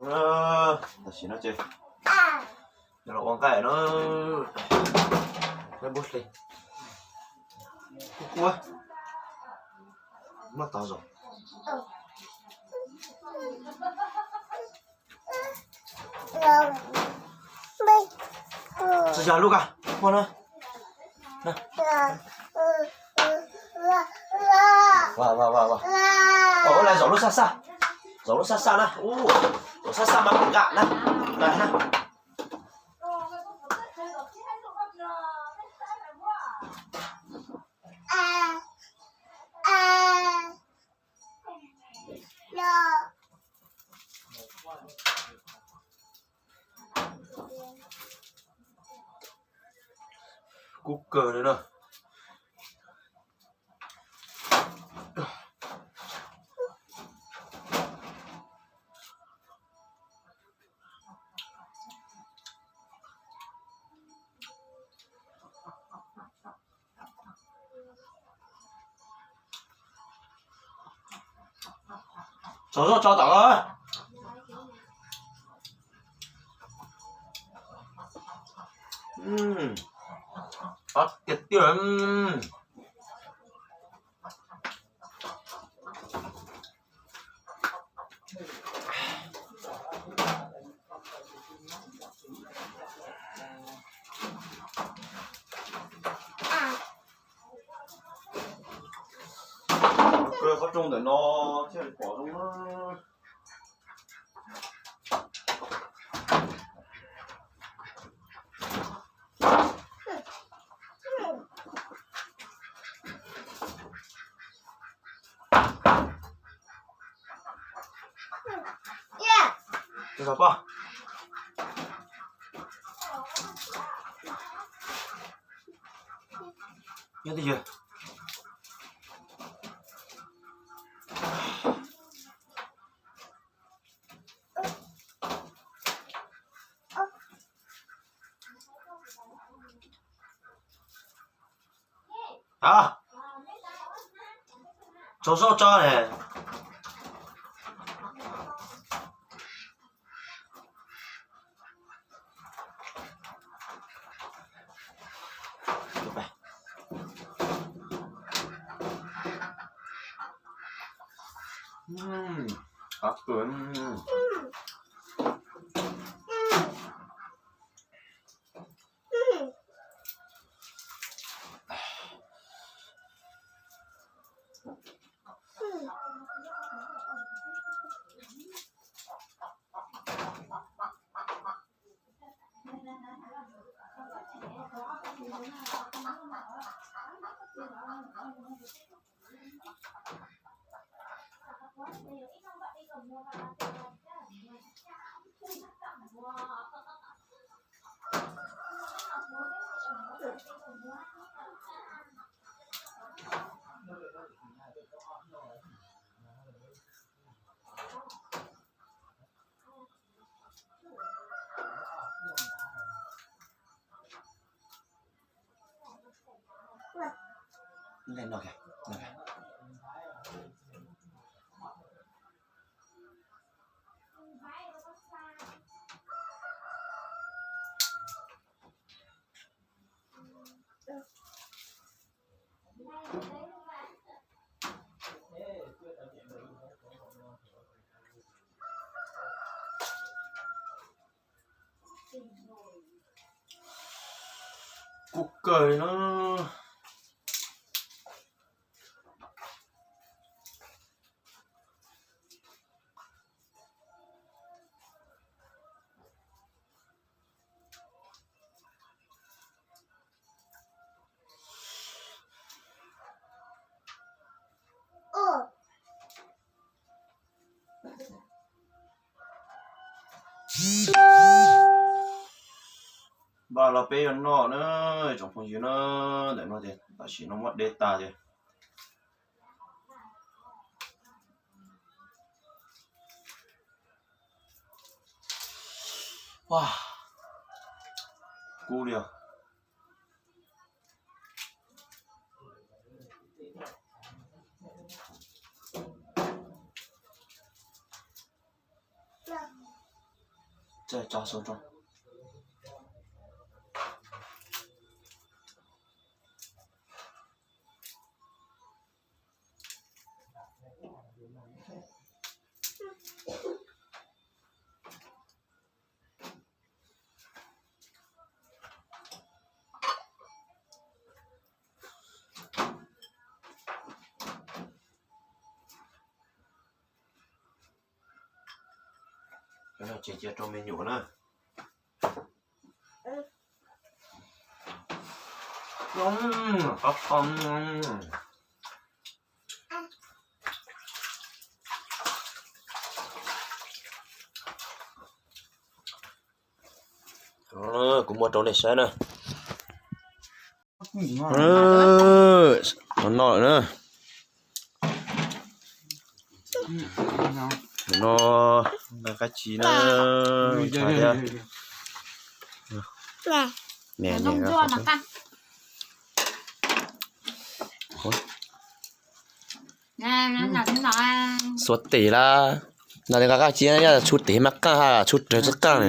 Tam sim no ces los ua nqaij no, nqaij npub hle, kub kub, muab tov zog. Tsis yog lub ka, muab na. Ua, ua, ua, ua. Ua, ua, ua, ua. Ua, ua, zaum lub sab sab. Zaum lub sab sab na. Ua, zaum sab sab mas nqa na. Nqa na. Kub kawg li na. Tsaus zog tso tom. Qab tiag tiag. Kaw qhov rooj ntawm no thiaj li pom zoo na. Nyob twj ywm. Tsaus zog tso ne. Kub kawg li na. Npaj los peb yuav noj na, tsoom phooj ywg na. Ntawm no ces tam sim no muab dej tas ces kub li os. Tso xauv tso. Ces cia rau me nyuam na. Kuv muab rau nej saib na. No no lawm na. No, qab tsis na. Xuav tes lawm. No nqa qab tsis, tshuav tes mas qaaj, tshuav rawv tsis qaaj li.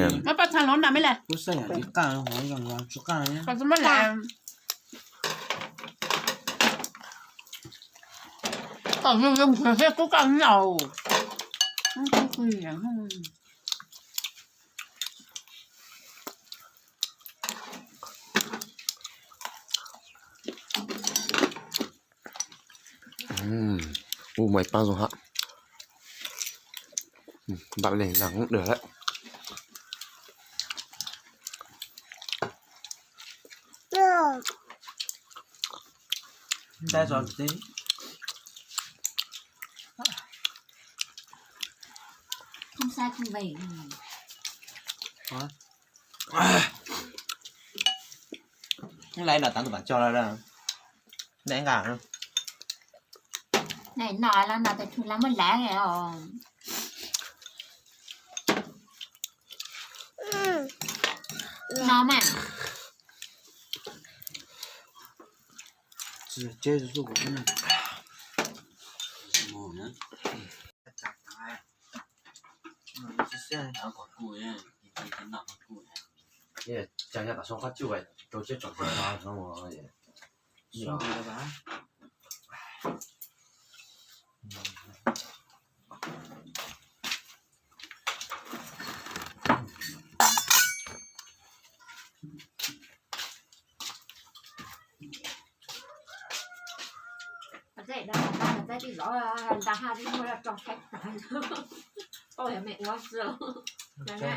Ua mais paab zoo hab. Npam le nag hoob dawg lawm. Laiv no tav tus pam cog lawm. Nqa no los tus tug lawv muab laiv os. No mas. Cas nyaj tam soo qab tsuj rau tsiab tsom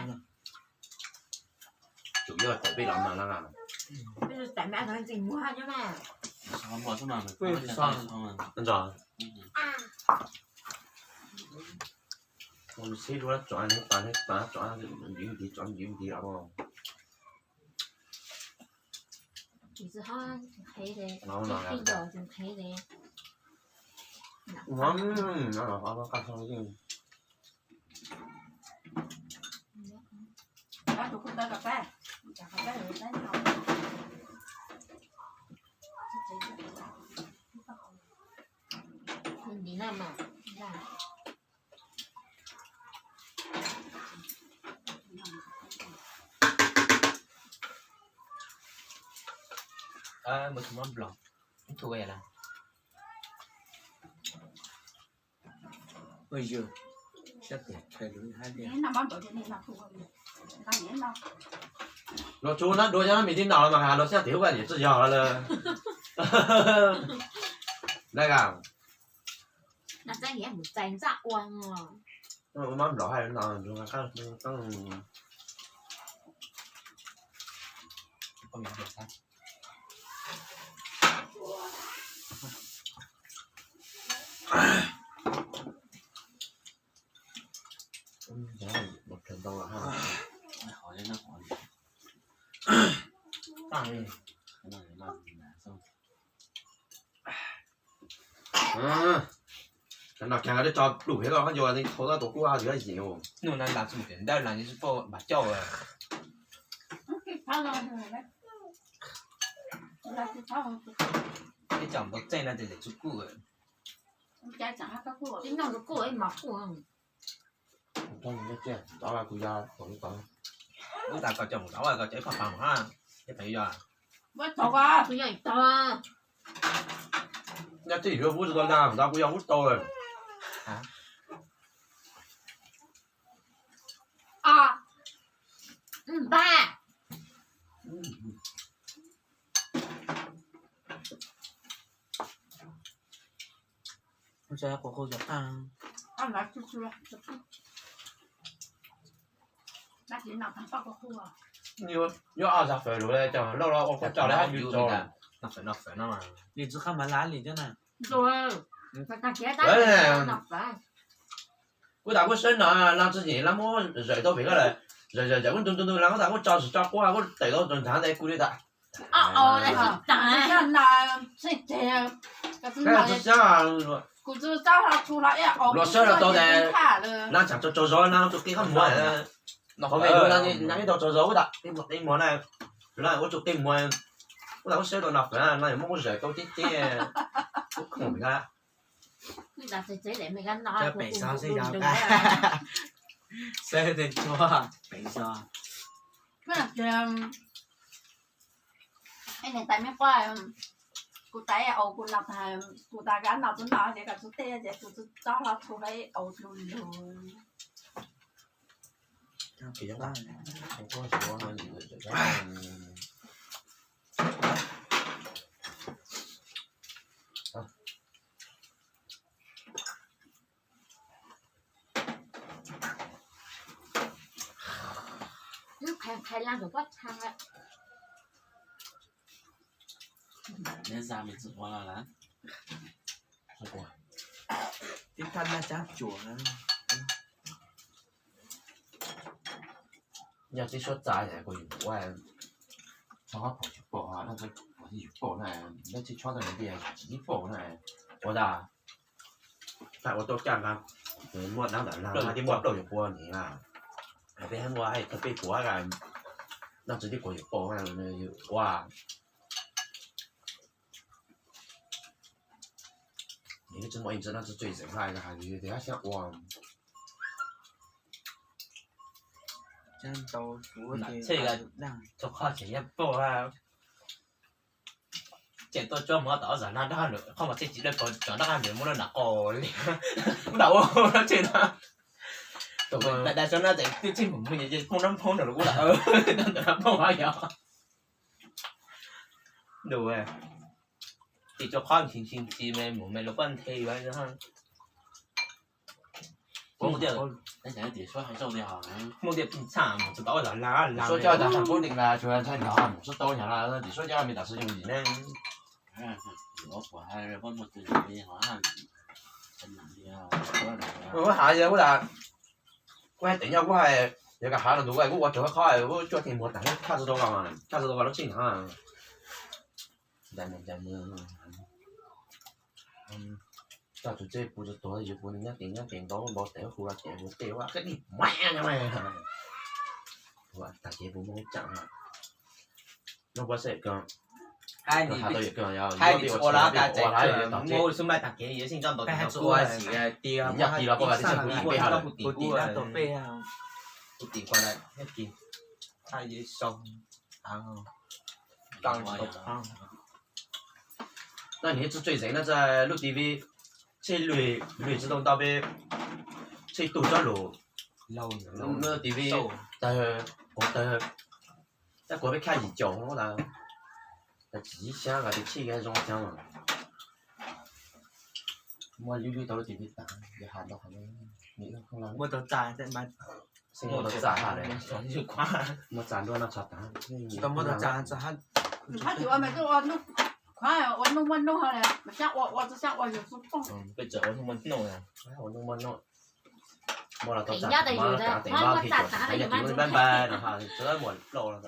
no. Tsum yog tawm peb lov mas no. Sib dua tso, tso, tso ntiv ntiv, tso ntiv ntiv los. Los tsuv nab dua cov mim tij ntaus los mas has los xyaj tim hub vaj niam tsis yog lawm. Nab mab nplaum hais no. Cov no kag tso plum thiab koj yuav thau tau tus kuj yim. Nub no lam txog tiam ntawd lam tsis pom npam cauj. Ib cov npau txeej no ces tsis kuj. Ib noj kuj mos kuj. Kuv ya tom tod. Ub tas koj coj mus tau, koj coj ib phaj pas mus ha, ib phaj yog. Kuv yog ib tog. Nyob tij yuav kuv tsis tau dag ntawd kuv yog kuv tau. Npaj. Nyob ob zag fawm lus coj loj los ua koj coj lawv hab yus tso. Li tsis qab mas lab li thiab na. Kuv tas kuv sawv no lab tsis nyi lab muab zawm tau vim koj lawm, zawm zawm zawm kuv ntu ntu ntu lab kuv tas kuv tso tsis tso quab kuv tawm tau tso ntshav ntawd kuv li tas. Luag sawv los tau tas lab tsam tso tsaug zog lab tsuas qi qab muag. Qhov me lub lab ib tau tsaug zog ub tas qi muag na, lab ua tsuas qi muag. Ub tas kuv sawv tau no fawm no muab kuv zawm tau tib teb kuv khoom na. Pem xov xwb yog, sawv tej tshuab pem xov. Tais me quaj, kuv tais au kuv no, kuv tas kab no kuv no ces koj tsis tej ces kuv tsis txob hlo txhua ib au lug lug. Qhais qhais laj ntawm pob txha lawm. Neb za me txwm ua lawm. Tib thaj naj tsab cuam. Yog tib suab txav kuv yus ua, tso qhov pom tsis pom, tsis pom na, neb tsis tshua tau nws tias tsis pom na, ua tas ua tau caj nqa, muaj dab ntawm lag tib muaj plaub yuav pua ni na, peb muaj thaum peb kuv no tsis tib kuv yuav pom ua. Nws tsis muaj ib txwm no tsis txwm xeem hais hais tias hab xyab ua. Txhij txhua qhov tseem yog pom. Ces tuaj tsuab muab tom ob zag nag dab lawm, qhov mas txhij tsis dawb paug tsom nrab qab ntawd muab lub nram qos li. Nram ua tshej na. Tus dai dai suab na ces twb txhij mus mus ces poob nrab poob nrog lub ub lam ntawm nrab poob yog. Ntu, tim tsuas qhob ntshis ntshis ntshis me mus me los pab nthe yuav. Muaj tias, muaj tias txhaj mus tsis tau los lag lag suab coj tas pub ti las tsuas ntshai nrog mus tsis tau nyag la tim suab coj me tas sib yoog yim ne. Kuv has yog kuv tas, kuv hais tias nyob kuv hais yog kas hav los ntug kuv ua tsuag qhob kuv cuaj teg muag tas thaj tsis tau los, thaj tsis tau los lub txij ntag. Coj tus tsej puv tsuag tuag yus puv nws nyob tes nyob tes ntaub npau tes hu los ces hu tej ua qheb dij mas ua tag kev puv muaj hub tseem no puas xeem ko. Hais tsis ua los tas ces muaj xub npaij tag kev yuav xij nco ntau nyob kis los puas tas kuv tim kuv tim kuv tim kuv tim kuv tim kuv. No nws tsis txawj zeem no txog lub T V, tsheb lwg tsis tau ntau peb, tsheb tug tsob lus, lub T V tawg, kuv tawg, tab kuv peb khaj yim caum no tas, tsis xyab los tis tsheb zoo xyab. Muaj lub lub tau lub T V tas, yog has ntau qhov muaj tau txaj, muaj txaj ha, muaj txaj nruab no txog tas, tsis tau muaj tau txaj. Hab tsis ua mas ua nuj muaj nuj ho mas xyab ua ua tsis xyab ua yus xub poj. Peb txawm ua nuj muaj nuj, ua nuj muaj nuj, muaj los tau txaj, muaj txaj tas yog tus npab npab no txawm muaj lauj los.